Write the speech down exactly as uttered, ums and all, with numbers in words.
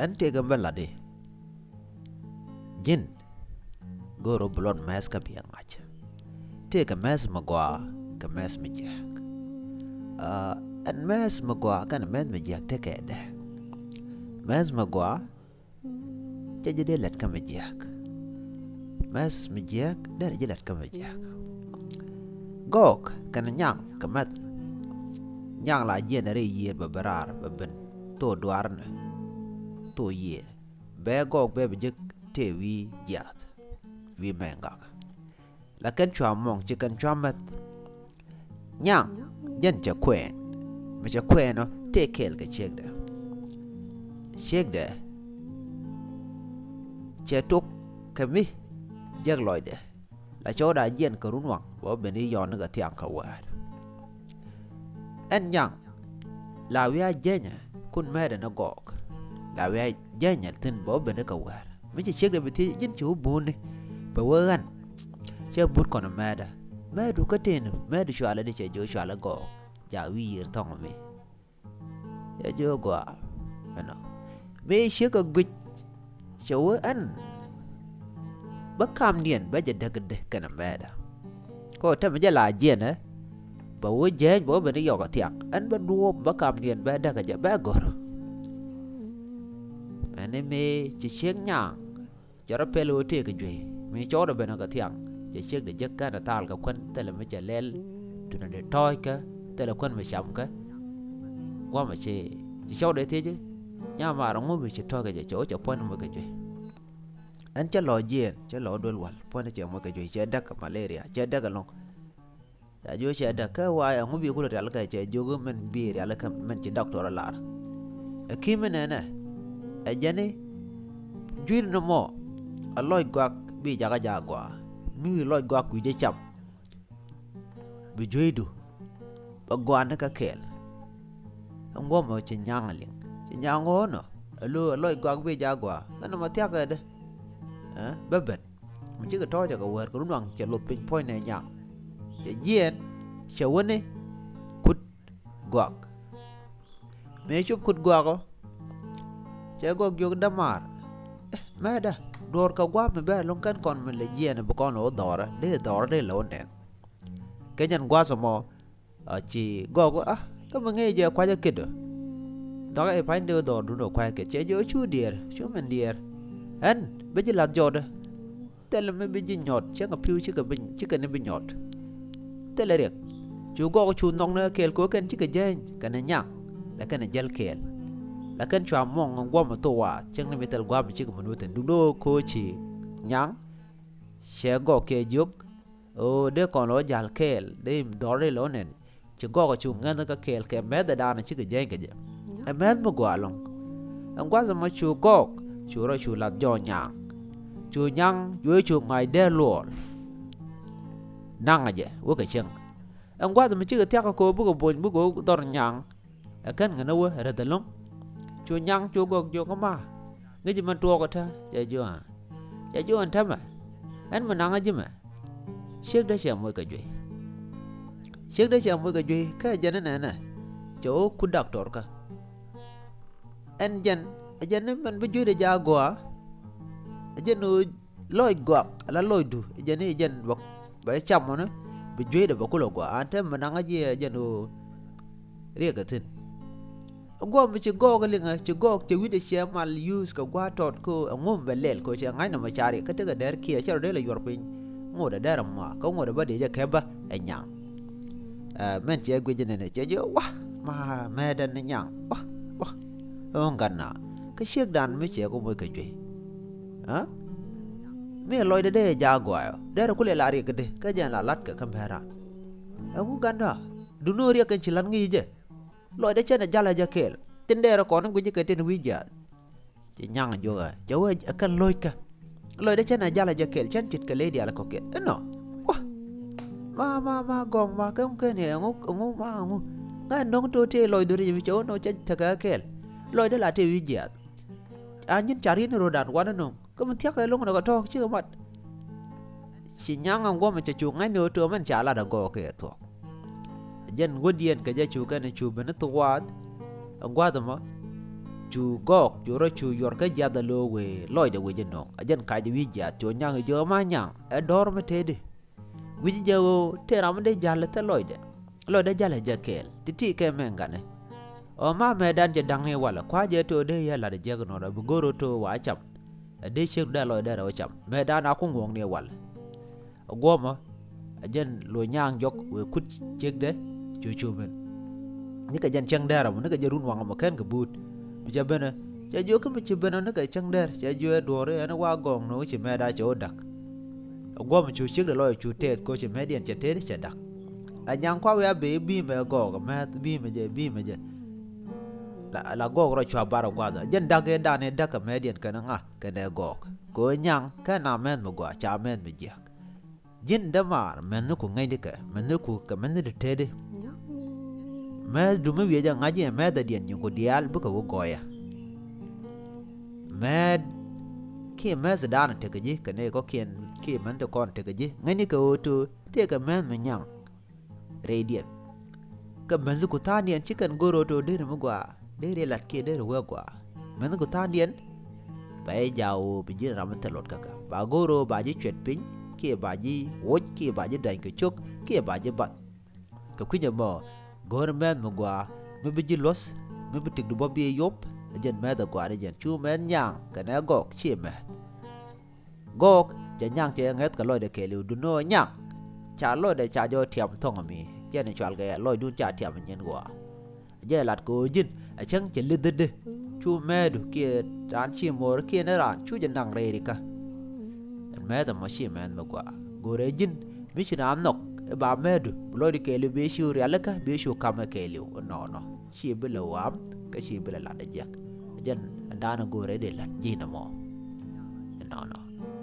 Ɛn tëëkɛ mi lat i̱ ji̱n go̱o̱r ɣöö bi luɔt mɛth kä biɛ ŋa̱c. Tëëkɛ mɛth mi gɔaa kɛ mɛth mi jiääk. Aa, ɛn mɛth mi gɔaa kɛnɛ mɛth mi jiääk tëëkɛ dääk. Mɛth mi gɔaa cɛ ji̱ dee lät kä mi jiääk. Mɛth mi jiääk derɛ ji̱ lät kä mi jiääk. Gɔɔk kɛnɛ nyaŋ kɛ mɛth. Nyaŋ la jiɛn rɛy yiëër bɛ ben raar bɛ ben thok duaarnɛ thok yiëër. Bɛ gɔɔk bɛ bi jek tëë wi̱i̱ jiaath wi̱i̱ mɛŋ gak. La kɛn cua mɔŋ ci kɛn cua mɛth. Nyaŋ jɛn cɛ kuɛɛn mi cɛ kuɛɛn ɔ tëë kɛɛl kɛ ciekdɛ. Ciekdɛ cɛ tok kɛ mi jek lɔcdɛ. La cɔwda jiɛn kɛ run waŋ bɛ wä ben i̱ yɔn ni kɛ thiaŋ kɛ wäär. Ɛn nyaŋ la wiaa jɛnyɛ kun mɛɛdɛ ni gɔɔk. La wiaa jɛnyɛ thi̱n bɛ wä ben i̱ kɛ wäär mi ci ciekdɛ bi thiec ji̱n ci wä buuni. Bɛ wä ɣän cɛ but kɔn mɛɛdɛ. Mɛɛdu kä tëëni mɛɛdu cualɛ di cɛ jiök cualɛ gɔɔk. Ca wi̱i̱ yiër thɔŋ mi cɛ jiök gɔaa. Ɛnɔ mëë ciek kɛ guic cɛ wä ɛn bä kamdiɛn bä jɛ däk dee kɛnɛ mɛɛdɛ. Kɛ ɣöö tämɛ jɛ la jiɛnɛ bɛ wä jääny bɛ wä ben i̱ yɔk ɛ thiaŋ ɛn bä duɔ̱ɔ̱p bä kamdiɛn bɛ däk ɛ jɛ bɛ go̱r. Mɛni mëë ci ciek nyaŋ cɛ rɔ pɛl ɣöö tëëkɛ juey mi cɔwdɛ ben ɛ kɛ thiaŋ. Cɛ ciekdɛ jek kɛnɛ thal kɛ kuän thilɛ mi cɛ lɛl. Tunɛ dee tɔ̱ɔ̱ckä thilɛ kuän mi camkɛ. Guamɛ ci ci cɔwdɛ thiecä nyamaar ŋu mi ci tɔ̱ɔ̱ckä jɛ cɛ wä cɛ puɔ̱ny moc kɛ juey. Ɛn cä lɔ jiɛɛn cä lɔ duel wal puɔ̱ny cɛ moc kɛ juey cɛ däk kɛ malaria cɛ däk kɛ lo̱ŋ. Ca jiök cɛ däk kä wa̱a̱ ɛŋu bi kulɛ rialikä cɛ jiök mɛn bi rialikä mɛn ci doctor ɛ lar. Ɛ ki̱m mi nɛnɛ ɛ jɛn i̱ jui̱r ni mɔ ɛ lɔc gɔak bi jakä jaak gɔaa mi wi̱i̱ lɔc gɔak wi̱i̱ jɛ cam. Bi jueydu bɛ gɔaani kä kɛɛl. Ɛn guɔ̱mɛ ci nyaŋ liŋ ci nyaŋ ɣöö nɔ ɛ lo̱o̱ ɛ lɔc gɔak bi jaak gɔaa ŋän nɔmɔ thia̱kɛ dee. Ɛ bä ben mi cikɛ tɔ̱ɔ̱cɛ kɛ wäär kɛ run waŋ cɛ loth piny puɔ̱nynɛ nyaŋ. Cɛ jiɛɛn cɛ wäni kut gɔak. Mëë cop kut gɔak ɔ cɛ gɔk jiök dämaar. Ɛ mɛɛdä duɔ̱ɔ̱r kɛ gua̱a̱p mi bɛr lo̱ŋ kɛn kɔn mi lɛ jiɛɛn bi kɔn lɛ wä dhɔrä dee dhɔrä dee lɛ wä nɛn. Kɛ jɛn gua̱a̱th ɛmɔ a ci gɔk a kä mi ŋäc jɛ kua̱cä ket ɔ. Dhɔkɛ i̱ pa̱ny dee wä dhɔr dun ɔ kua̱cä ket cɛ jɛ ɔ cu diɛɛr cu min diɛɛr. Ɛn bä ji̱ lath jɔɔtdä. Thilɛ mi bi ji̱ nyɔt cäŋ a pi̱w cikɛ bi cikɛ ni bi nyɔt. Thilɛ riɛk cu gɔk cu nhɔk ni kɛɛl kɛ ɣöö kɛn cikɛ jäny kɛnɛ nyaŋ. Lɛ kɛnɛ jäl kɛɛl lɛ kɛn cua muɔŋ ɛn guɔ̱m a thok waath cäŋ ni mi thil gua̱a̱m cikɛ mi nuɔ̱th thi̱n duundɛ ɣöö kɛ ɣöö ci nyaŋ. Cɛ gɔk kɛ jiök ɣöö dee kɔn lɔ jäl kɛɛl dee dhɔr ilɛ wä nɛn. Ci gɔk cu ŋäth kä kɛɛl kɛ mɛth ɛ daanɔ cikɛ jäny kɛ jɛ. Ɛ mɛth mi gɔaa ɛlɔ̱ŋ. Ɛn gua̱th ɛmɔ cu gɔk cu rɔ cu lath jɔɔk nyaŋ. Cu nyaŋ juɔc cu ŋa̱c dee luɔl. Naŋ ɛ jɛ wä kɛ cieŋ. Ɛn gua̱th ɛmɔ cikɛ thia̱k kä ko̱o̱p bikɛ bony bikɛ wä dhɔr nyaŋ. Ɛ kɛn ŋän ɛ wä ɛ räth ɛlɔ̱ŋ. Cu nyaŋ cu gɔk jiök ɛ ma ŋäci mɛn tuɔɔk ɛ tää cɛ jiök ɛ. Cɛ jiök ɛn täämɛ ɛn mi naŋ ɛ ji̱ mɛ. Ciekdä cɛ moc kɛ juey. Ciekdä cɛ moc kɛ juey kä ɛ jɛn ɛ nɛnɛ. Cɛ wä kut daktor kä ɛn jɛn ɛ jɛn ni mɛn bi jueydɛ jaak gɔaa. Ɛ jɛn ɣöö lɔc gɔak ala lɔcdu ɛ jɛn ni ɛ jɛn bɛ cam ɣɔni bi jueydɛ bɛ kulɛ gɔaa an te mi naŋ ɛ ji̱ ɛ jɛn ɣöö riɛk ɛ thi̱n. Guɔm ci gɔɔk liŋä ci gɔɔk cɛ wi̱cdɛ ciɛ mal yuuth kɛ gua̱a̱th tɔt kä ɛŋu mi bɛ lɛl kä cɛ ŋa̱cnɛ mɔ cari kä tekɛ dɛr kiɛ cɛ rɔ dee lɛ yuɔr piny. Ŋot ɛ dɛr ɛmua kä ŋot ɛ bä dee jɛ kɛpä ɛ nyaŋ. Ɛ mɛn cɛ guic nɛnɛ cɛ jiök wa ma mɛɛdɛn ni nyaŋ wa wa. Ɛŋu gat na kä ciekdan mi cɛ kɛ moc kɛ juey. Ɛ mi lɔcdɛ dee jaak gɔaaɛ ɔ derɛ kulɛ la riɛk kädi kä jɛn la latkɛ kä mɛɛran. Ɛŋu gat na duŋni ɣöö riɛk kɛn ci la̱t ŋi̱i̱c jɛ. Lɔcdä cɛn ɛ jalä jɛ kɛɛl tin dɛɛrɛ kɔn in guic kɛ tin wi̱i̱ jiaath. Ci nyaŋ jiök ɛ cɛ wee ɛ kɛn lo̱ckä. Lɔcdä cɛn ɛ jalä jɛ kɛɛl cɛn ce̱tkɛ ley diaal kɔ̱kiɛn inɔ. Wä ma ma ma gɔŋ ma kɛn kɛn yɛ ɛŋu ɛŋu ma ɛŋu. Ŋa̱c nɔŋ to̱ tëë lɔc dhori jɛ mi cɛ wä nɔ cɛ tekɛ kɛɛl. Lɔcdä la tëë wi̱i̱ jiaath. A nyin car yin ro̱dan wanɛ nɔŋ. Kä mi thia̱kɛ lo̱ŋ nɛ kɛ tɔ̱ɔ̱k cikɛ mat. Ci nyaŋ ɛn guɔ̱mɛ cɛ cu ŋa̱cni ɣöö to̱o̱mɛn ca lat ɛ gɔɔk kɛ thuɔ̱k. Jɛn wädiɛn kɛ jɛ cu kɛn cu ben ni thok waath. Ɛ gua̱a̱th ɛmɔ Cu gɔɔk cu rɔ cu yuɔr kä jiath ɛ lo̱o̱ wëë lɔcdɛ wëë jɛ nööŋ. Ɛ jɛn kac wi̱i̱ jiath cu nyaŋ i̱ jiö ma nyaŋ ɛ dɔ̱r mi tëëdi. Wi̱c jɛ ɣöö tëë ram mi dee ja̱l ɛ thil lɔcdɛ. Lɔcdɛ ja̱l ɛ jɛ kɛɛl ti ti kɛ mɛ ŋa̱ni. Ɔ ma mɛɛdan cɛ da̱ŋ ni walɛ kua̱ jɛ to̱ dee yɛ la̱t ɛ jiäk nɔɔdɛ bi go̱r ɣöö to̱ wa cam. Ɛ dee ciek dee lɔcdɛ rɛw cam mɛɛdan a ku ŋuɔ̱ɔ̱ŋ ni walɛ. Ɛ guɔ̱mä ɛ jɛn lo̱c nyaŋ jɔk wëë kut ciekdɛ. Cu cu min nikɛ jɛn cäŋ dɛɛr ɛmɔ nikɛ jɛ run waŋ ɛmɔ kɛn kɛ buut. Mi cɛ benɛ cɛ jiök kä mi ci benɛ nikɛ cäŋ dɛɛr cɛ jiök ɛ duɔ̱ɔ̱ri ɛn wa gɔɔŋ ni wä ci mɛɛt a cɛ wä da̱k. Ɛ guɔ̱mä cu ciekdɛ lɔc cu tɛth ko̱ ci mɛɛtdiɛn cɛ tëëdi cɛ da̱k. La nyaŋ kua̱ wiaa bee i̱ bi̱i̱mɛ gɔɔk ɛ mɛth bi̱i̱mɛ jɛ bi̱i̱mɛ jɛ. La, la gɔɔk rɔ cua bar ɛ gua̱a̱th ɛ jɛn da̱k ëë dan ëë da̱k kɛ mɛɛtdiɛn kɛn ŋa kɛn ɛ gɔɔk. Kɛ ɣöö nyaŋ kɛn a mɛth mi gɔaa ca mɛth mi jiäk. Ji̱n dämaar mɛthniku ŋäcdikɛ mɛthniku kɛ mɛthni ti tëëdi. Mɛthdu mi wiecä ŋa̱c i̱ mɛthädiɛn nyiŋku diaal bikɛ wä gɔɔyä. Mɛth kiɛ mɛthdan tekɛ ji̱ kɛ nɛy kɔ̱kiɛn kiɛ mɛthni kɔn tekɛ ji̱ ŋäcnikɛ ɣöö to̱ tëëkɛ mɛth mi nyaŋ. Rɛydiɛn. Kä mɛnhiku tha̱a̱ŋdiɛn ci kɛn go̱r ɣöö to̱ deri mi gɔaa deri lat kiɛ deri wee gɔaa. Mɛnhiku tha̱a̱ŋdiɛn ba jɛ jaak ɣöö bi ji̱n ram mi thil luɔt käkä ba go̱r ɣöö ba ji̱ cuɛt piny kiɛ ba ji̱ woc kiɛ ba ji̱ dany kɛ cök kiɛ ba ji̱ bath. Kɛ kui̱ny ɛmɔ go̱r mɛth mi gɔaa mi bi ji̱ luɔ̱th mi bi tikdu bä bi yop. Ɛ jɛn mɛth ɛ gɔaa ɛ jɛn cu mɛth nyaŋ kɛnɛ gɔɔk ci mɛth. Gɔɔk cɛ nyaŋ cɛ ŋäth kɛ lɔcdɛ kɛɛliw duno nyaŋ. Ca lɔcdɛ ca jɔ tiam thɔŋ mi jɛn cual kɛ lɔcdun ca tiam nyin gɔaa. Jɛ lat kɛ ɣöö ji̱n a cäŋ cɛ li̱thädä. Cu mɛɛdu kiɛ raan ci mo̱o̱r kiɛ ni raan cu jɛ naŋ rɛɛri kä. Ɛn mɛɛth ɛmɔ ci mɛɛth mi gɔaa go̱rɛ ji̱n mi ci raan nhɔk i̱ ba mɛɛdu bi lɔcdi kɛɛliw bi ci rialikä bi cu ka̱m ɛ kɛɛliw inɔnɔ. Ci bi lɛ waam kä ci bi lɛ lat ɛ jiɛk. Jɛn ɛn daanɛ go̱rɛ dee lat ji̱n ɛmɔ.